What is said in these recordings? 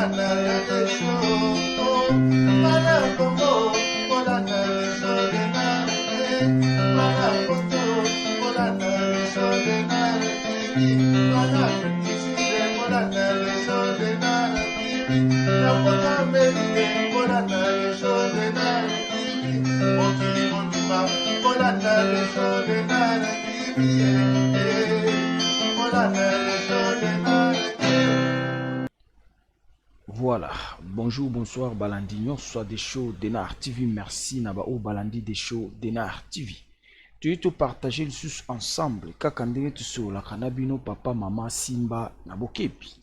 Bolanda Desho, bana Congo, bolanda Desho Denard, bana Poto, bolanda Desho Denard TV, bana Afrique du Sud, bolanda Desho Denard TV, na Poto Amerique, bolanda Desho Denard TV, mokili mobimba, bolanda Desho Denard TV, bolanda Desho Denard TV. Voilà, bonjour, bonsoir, balandi nyonso ya Desho Denard TV. Merci na ba oyo balandi Desho Denard TV. Toyei topartage lisusu ensemble kaka ndenge tosololaka na bino papa mama Simba na bokebi.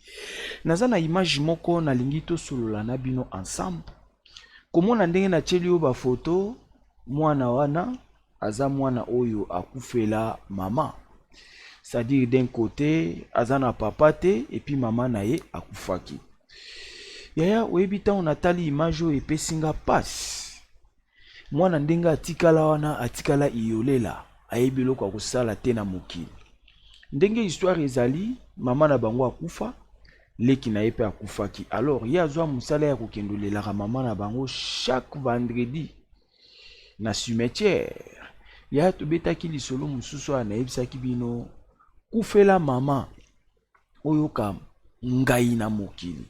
Naza na image moko nalingi tosolola na bino ensemble. Komona ndenge natieli yo bafoto, mwana wana aza mwana oyo akufela mama. C'est-à-dire d'un côté aza na papa te et puis mama na ye akufaki. Yaya, oyebi ntango natali image oyo epesi nga pasi. Mwana ndenge atikala wana, atikala iyolela, ayebi eloko ya kosala te na mokili. Ndenge histoire ezali, mama na bango akufa, leki na ye mpe akufaki. Alors ye azwa mosala ya kokende olelaka mama na bango chaque vendredi na cimetière. Yaya, tobetaki lisolo mosusu oyo nayebisaki bino, kufela mama oyoka ngai na mokili.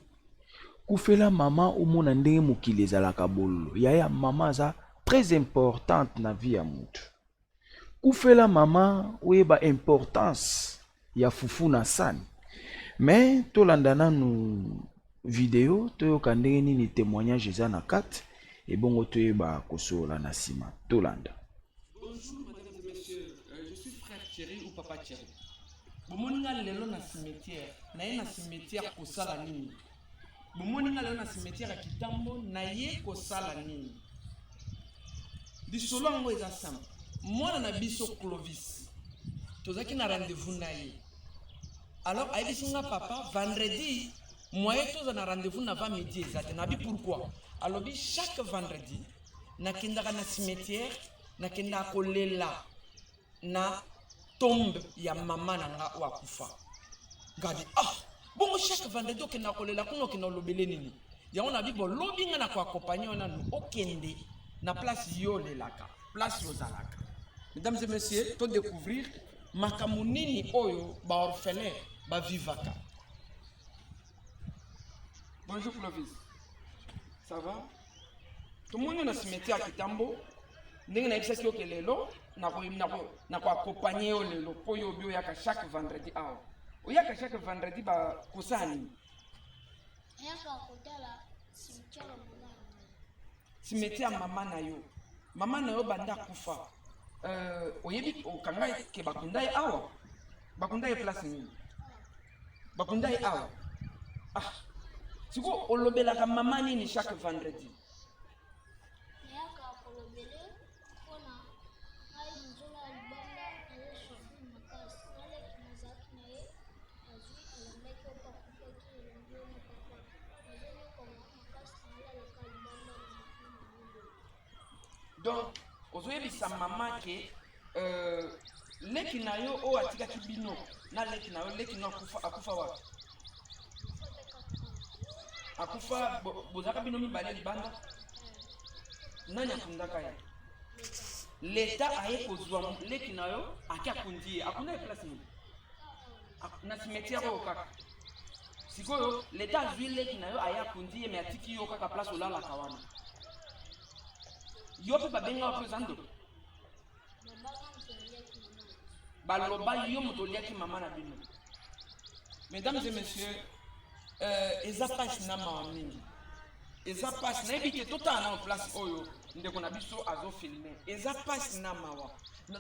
Kufela mama omona ndenge mokili ezalaka bololo. Yaya, mama aza très importante na vie ya mutu. Kufela mama oyeba importance ya fufu na sani. Mais tolanda nanu video, toyoka ndenge nini témoignage eza na kati, ebongo toyeba kosolola na nsima. Tolanda. Bonjour mesdames et messieurs, je suis frère Thierry ou papa Thierry. Bomoni nga lelo na cimetière, naye na cimetière kosala nini? Bomoni nga lelo na cimetière ya Kitambo, naye kosala nini? Lisolo yango eza simple. Mwana na biso Clovis, tozalaki na rendez-vous na ye. Alors ayebisi nga: "Papa, vendredi moyen toza na rendez-vous na avant midi eza te." Nabi: "Pourquoi?" Alobi: "Chaque vendredi nakendaka na cimetière, nakendaka kolela na tombe ya mama na nga oyo akufa." Ngabi: "Ah bongo, chaque vendredi okendaka kolela kuna, okenda olobele nini yango?" Nabi: "Bo lobi nga na koaccompagner yo nanu, okende na place yo olelaka, place ozalaka." Mesdames et messieurs, todécouvrir makambo nini oyo baorphelin bavivaka. Bonjour Clovis, ça va? Tomoni yo na cimetière ya Kitambo. Ndenge nayebisaki yo ke lelo nakoaccompagner yo lelo, mpo yo obi oyaka chaque vendredi awa. Oyaka chaque vendredi bakosala nini? Nayaka kotala cimetière ya mama na ngai. Cimetière ya mama na yo. Mama na yo banda akufa, oyebi okanga ke bakunda ye awa? Bakunda ye place nini? Bakunda ye awa. Ah, sikoyo olobelaka mama nini chaque vendredi? Nayaka kolobele mpona ngai nzola ya libanda, nazosouffrir makasi. Naleki nazalaki na ye azwi alandaki oyo akufaki elongi oyo na papa. Nazonyokama makasi, nalalaka libanda na mama. Donc ozoyebisa mama ke leki na yo oyo atikaki bino na leki na yo, leki na akufa, akufa wapi? Akufa bozalaka bino mibale libanda. Nani akundaka ye? Leta aye kozwa leki na yo, ake akundi ye. Akunda ye place nini? Na cimetière oyo kaka. Sikoyo leta azwi leki na yo, aye akundi ye, me atiki yo kaka place olalaka wana. Yo mpe babengaka mpe oza ndoki. Baloba yo moto oliaki mama na bino. Mesdames et messieurs, eza mpasi na mawa mingi, eza mpasi. Nayebi te, totala nano place oyo ndeko na biso azofilmer. Eza mpasi na mawa.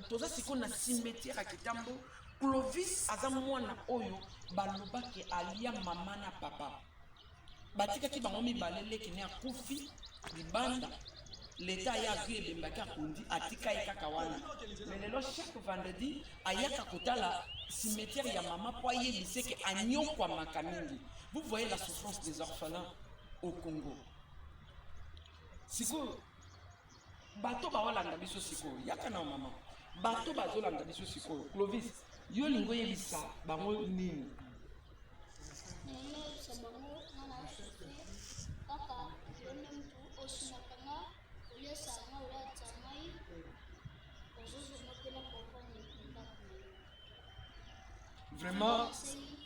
Toza sikoyo na cimetière ya Kitambo. Clovis aza mwana oyo balobaki alia mama na papa, batikaki bango mibale. Leki ne akufi libanda, leta aye azwi ebembaki, akundi, atika ye kaka wana. Mais lelo chaque vendredi ayaka kotala cimetière ya mama mpo ayebise ke anyokwamaka mingi. Vous voyez la souffrance des orphelins au Congo. Sikoyo bato baolanda biso sikoyo, yaka na mama, bato bazolanda biso sikoyo, Clovis, yo olingi oyebisa bango nini? Nalingi oyebisa bango nga na souffrir. nde mutu osungaka nga, oliesaka nga, olatisaka ngai, ozozonga mpe na comprendre ndako na yo. Vraiment. Nasengi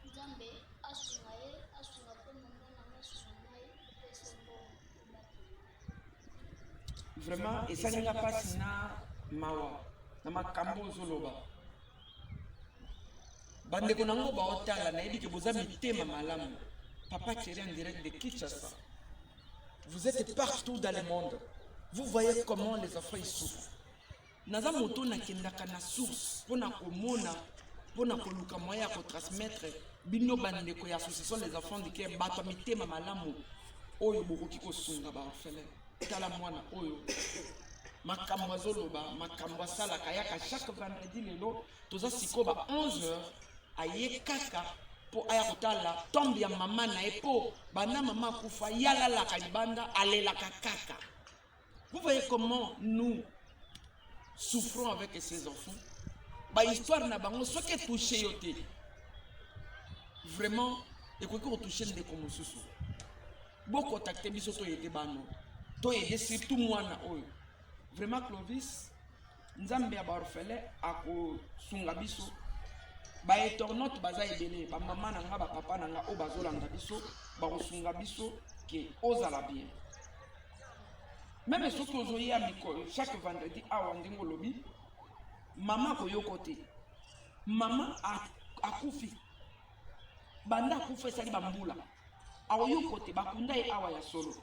Nzambe asunga ye, asunga mpe mama na nga, asunga ngai, apesa mbongo tobatela. Vraiment esali nga mpasi na mawa na makambo ozoloba. Bandeko na ngo baotala, nayebi ke boza mitema malamu. Papa Thierry en direct de Kinshasa. Vous êtes partout dans le monde. Vous voyez comment les enfants ils souffrent. Naza moto nakendaka na source mpona komona, mpona koluka moyen ya kotransmettre bino bandeko ya association les enfants du cœur, bato ya mitema malamu oyo bokoki kosunga ba orphelin. Tala mwana oyo makambo azoloba, makambo asalaka, ayaka chaque vendredi. Lelo toza sikoyo ba 11 heures, aye kaka mpo aya kotala tombe ya mama na ye, mpo banda mama akufa ye alalaka libanda, alelaka kaka. Vous voyez comment nous souffrons avec ces enfants. Bahistoire na bango, soki etouche yo te, vraiment ekoki kotouche ndeko mosusu. Bocontacte biso, toyede bano, toyede surtout mwana oyo. Vraiment Clovis, Nzambe ya baorphelin akosunga biso. Bainternaute baza ebele, bamama na nga, bapapa na nga oyo bazolanda biso, bakosunga biso ke ozala bien. Même soki ozoya mikolo chaque vendredi awa, ndenge olobi, mama akoyoko te. Mama akufi, banda akufa esali bambula, akoyoko te. Bakunda ye awa ya solo.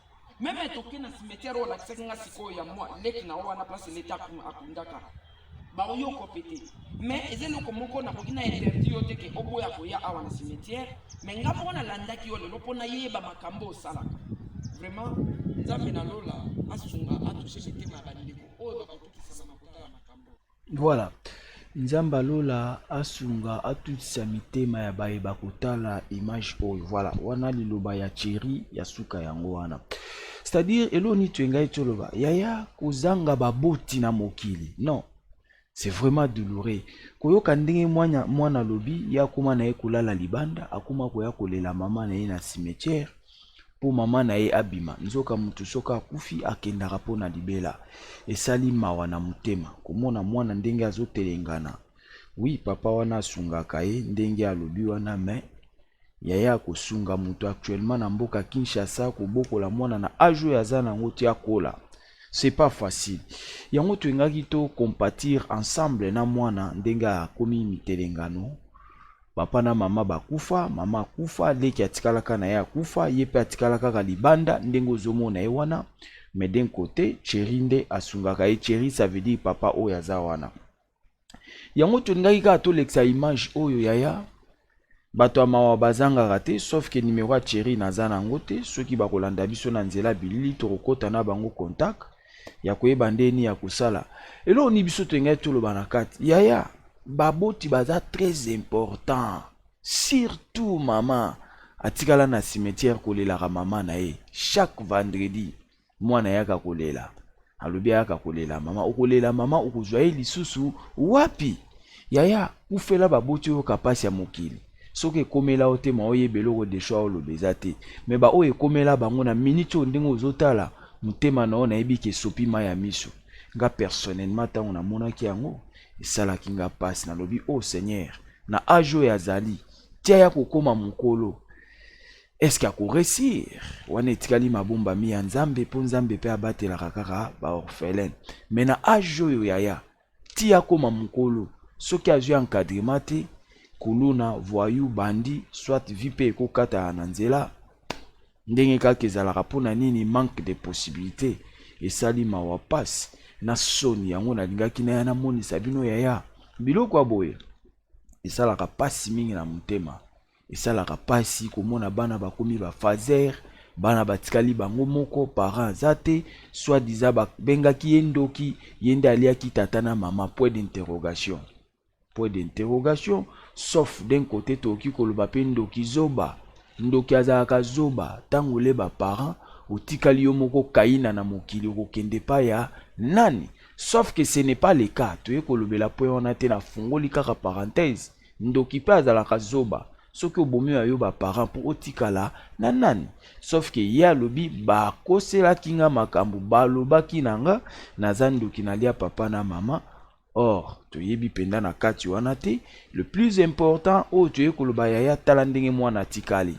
Même toke na cimetière oyo olakisaki nga sikoyo ya mwa leki na yo wana, place leta akundaka, baoyoko mpe te. Mais eza eloko moko nakoki na interdit yo te ke oboya koya awa na cimetière. Mais nga moko nalandaki yo lelo mpo nayeba makambo osalaka. Vraiment, Nzambe na lola asunga, atouche mitema ya bandeko oyo bakotukisama na kotala makambo. Voilà, Nzambe alola asunga, atutisa mitema ya baye bakotala image oyo. Voilà, wana liloba ya Thierry ya suka yango wana. C'est-à-dire eloko nini toyengai toloba, yaya, kozanga baboti na mokili, non, c'est vraiment douloureux. Koyoka ndenge mwana mwana alobi, ye akóma na ye kolala libanda, akóma koya kolela mama na ye na cimetière mpo mama na ye abima. Nzoka motu soki akufi akendaka mpo na libela. Esali mawa na motema komona mwana ndenge azotelengana. Oui, papa wana asungaka ye ndenge alobi wana, mais yaya, akosunga moto actuellement na mboka Kinshasa, kobokola mwana na age oyo aza nango ti akola, c'est pas facile. Yango toyengaki to compatir ensemble na mwana ndenge akomi mitelengano. Papa na mama bakufa, mama akufa, leki atikalaka na ye akufa, ye mpe atikala kaka libanda ndenge ozomona ye wana. Mais d'un côté, Thierry nde asungaka ye. Thierry, ça veut dire papa oyo aza wana. Yango tolingaki kaka tolekisa image oyo, yaya. Bato ya mawa bazangaka te, sauf ke numero ya Thierry naza nango te. Soki bakolanda biso na nzela bilili, tokokɔta na bango contact ya koyeba ndeni ya kosala eloko nini. Biso tolingai toloba na kati, yaya, baboti baza très important, surtout mama atikala na cimetière kolelaka mama na ye chaque vendredi. Mwana ayaka kolela, alobi ayaka kolela mama. Okolela mama, okozwa ye lisusu wapi? Yaya, kufela baboti, oyoka mpasi ya mokili. Soki ekomela yo te, ma oyeba eloko desho oloba eza te. Mais baoyo ekomela bango, na minute oyo ndenge ozotala motema na yo, nayebi ke esopi mai ya miso. Nga personnellement, ntango namonaki yango, esalaki nga mpasi. Nalobi: "Oh Seigneur, na age oyo azali, tia ya kokóma mokolo, est-ce akoréussir?" Wana etikali mabombami ya Nzambe, mpo Nzambe mpe abatelaka kaka baorphelin. Mais na age oyo, yaya, ti akóma mokolo, soki azwi encadrement te, kuluna, voyou, bandit, soit vie mpe ekokatana na nzela ndenge kaka ezalaka. Mpona nini? Manque de possibilité. Esali mawa, pasi na soni. Yango nalingaki naya namonisa bino, yaya, biloko ya boye esalaka pasi mingi na motema. Esalaka pasi komona bana bakomi bafaser, bana batikali bango moko, parent aza te, soit disant babengaki ye ndoki, ye nde aliaki tata na mama. Point d'interrogation, point d'interrogation. Sauf d'un côté, tokoki koloba mpe ndoki zoba. Ndoki azalaka zoba. Ntango ole baparent otikali yo moko kaina na mokili, okokende pa ya nani? Sauf que ce n'est pas le cas. Toye kolobela point wana te, nafungoli kaka parenthèse. Ndoki mpe azalaka zoba. Soki obomi ya yo ba parents po otikala na nani? Sauf que ye alobi bakoselaki nga makambo, balobaki na nga naza ndoki nalia papa na mama. Or toyebi mpenza na kati wana te. Le plus important oyo toye koloba yaya, tala ndenge mwana atikali,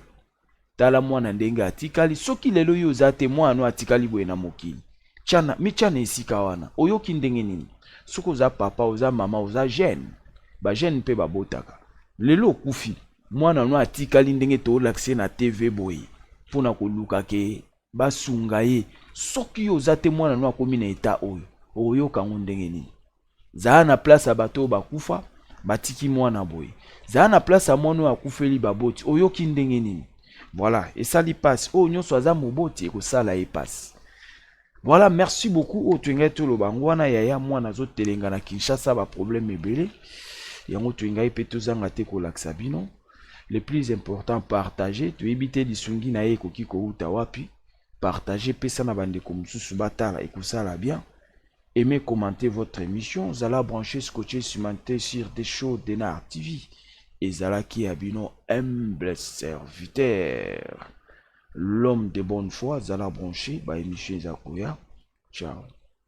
tala mwana ndenge atikali. Soki lelo yo oza te, mwana no atikali boye na mokili, tiana mitya na esika wana, oyoki ndenge nini? Soki oza papa, oza mama, oza jeune, ba jeune mpe babotaka, lelo okufi, mwana no atikali ndenge toolakisa ye na TV boye mpona koluka ke basunga ye. Soki yo oza te, mwana no akomi na eta oyo, okoyoka yango ndenge nini? Zala na place ya bato oyo bakufa batiki mwana boye, zala na place ya mwana oyo akufeli baboti, oyoki ndenge nini? Voilà, esali pasi. Oyo nyonso aza moboti, ekosala ye pasi. Voilà, merci beaucoup. Oyo toyengai toloba yango wana, yaya mwana azotelenga na Kinshasa, ba problème ebele, yango toyengai mpe tozanga te kolakisa bino. Le plus important, partager. Toyebi te lisungi na ye ekoki kouta wapi. Partager, pesa na bandeko mosusu batala, ekosala bien. Aimez, commentez votre émission. Zala branché, scotché, cimenté sur des shows Denar TV. Ezalaki ya bino humble serviteur, l'homme de bonne foi. Zala branché, ba émission eza koya. Ciao.